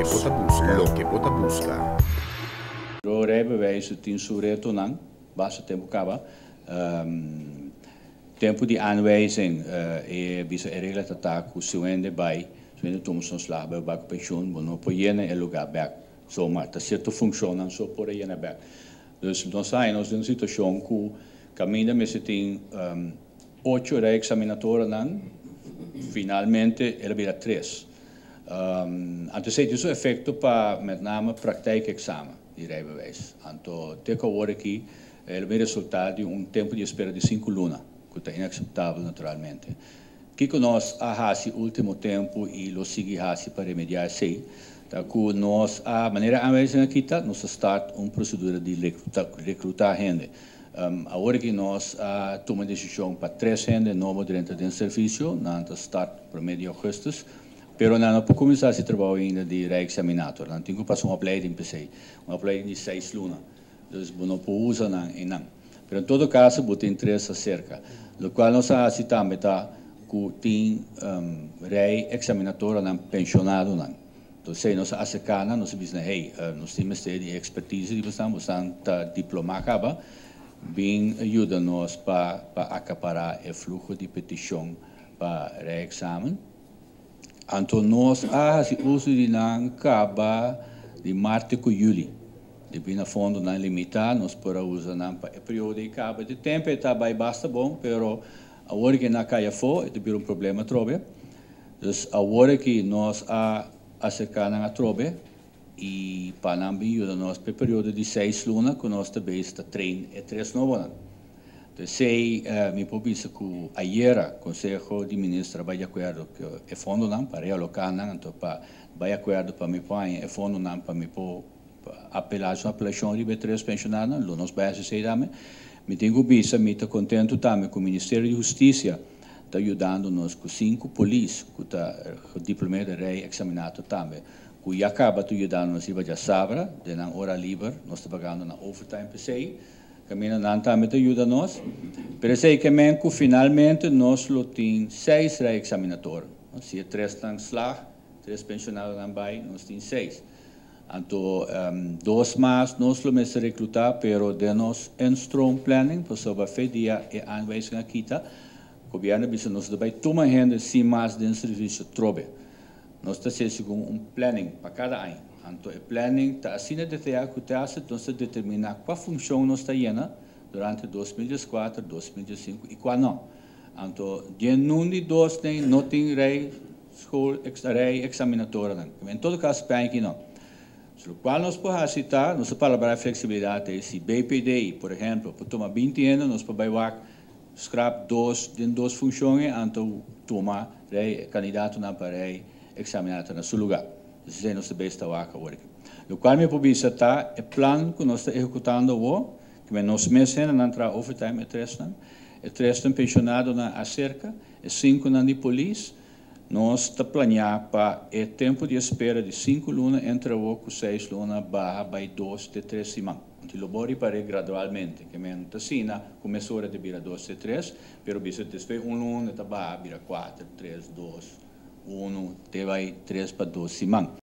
Loke bo ta buska. Loke bo ta buska. Ro rijbewijs tin su retonan, basta tempu kaba. Tempu di aanwijzing, e bisa e regla ta ta ku si un hende bai, si un hende tuma su ontslag bai bai ku penshun, bo no por yena e lugá bèk zomaar. Ta sierto funshonnan so por a yena bèk. Dus nos haña nos den un situashon ku kaminda mester tin ocho rijexaminatorennan, finalmente el a bira tres. Anto esei tin su efekto pa met name praktijkexamen di rijbewijs. Anto te ku awor aki el a bin resultá di un tempu di espera di sinku luna, ku ta inakseptabel naturalmente. Kiko nos a hasi último tempu i lo sigui hasi pa remediá esei ta ku nos a, manera aanwijzing a kita, nos a start un prosedura di rekrutá hende. Awor aki nos a tuma desishon pa tres hende nobo drenta den servisio, nan ta start promé di ougùstùs, pero nan no por kuminsá hasi trabou ainda di rijexaminator, nan tin ku pasa un opleiding p'esei, un opleiding di seis luna, dus bo no por usa nan einan. Pero en todo kaso bo tin tres aserka. Lokual nos a hasi tambe ta ku tin rijexaminatoranan penshonadonan. Entonces nos a acerca nan, nos a bisa nan, hey, nos tin mester di expertise di bosan, bosan ta diploma caba, bin yuda nos pa acapara e fluho di peticion pa rijexamen. Anto nos a haci uso di nan caba di maart te cu juli. Debi na fondonan limita, nos por a usa nan pa e periodo ei caba. Di tempo e ta bay basta bon, pero awor ke nan a cay afo, e ta bira un problema atrobe. Dus awor aki nos a aserká nan atrobe i pa nan bin yuda nos pa e periodo di seis luna ku nos ta bezig ta train e tres nobonan. Esei mi por bisa ku ayera Konseho di Minister a bai di akuerdo ku e fondonan pa realoká nan, anto pa bai akuerdo pa mi por haña e fondonan pa mi por apelá su apelashon riba e tres penshonadonan, lo nos bai hasi esei tambe. Mi tin ku bisa mi ta kontentu tambe ku Ministerio di Hustisia ta yudando nos ku sinku polis ku ta gediplomeerde rijexaminator tambe ku ya kaba ta yudando nos riba djasabra den nan ora liber, nos ta pagando nan overtime p'esei, kaminda nan tambe ta yuda nos. Pero esei ke men ku finalmente nos lo tin seis rijexaminator, si e tresnan slag, tres penshonadonan bai, nos tin seis. Anto dos mas nos lo mester recluta pero den nos instroom-planning pasobra fe dia e aanwijzing a kita, gobierno a bisa nos ta bay tuma hende sin mas den servicio trobe. Nos ta hacié segun un planning pa cada aña. Anto e planning ta asina detaya cu te hasta nos ta determina cua funcion nos ta yena durante 2014, 2015 y cua no. Anto den nun di dos den no tin rij school rij examinatorennan. En todo caso pe aña aki no. So locual nos por haci ta, nos ta palabra flexibilidad ei si BPD por ehemplo por tuma 20 hende nos por bay wak scrap dos den dos funcion ei anto tuma rij candidatonan pa rij examinator na su lugar. Dus esei nos ta bezig ta wak awor aki. Locual mi por bisa ta e plan cu nos ta ehecutando awor, cu nos mes hendenan traha overtime e tresnan, e tresnan pensionadonan acerca, e cinconan di polis, nos ta planea pa e tempo di espera di 5 luna entre awor cu 6 luna baha bay 2 te 3 siman. Anto lo bo ripara gradualmente, ke men ta asina cu mesora ta bira 2 te 3, pero bisa despues un luna ta baha bira 4, 3, 2, 1, te bay 3 pa 2 siman.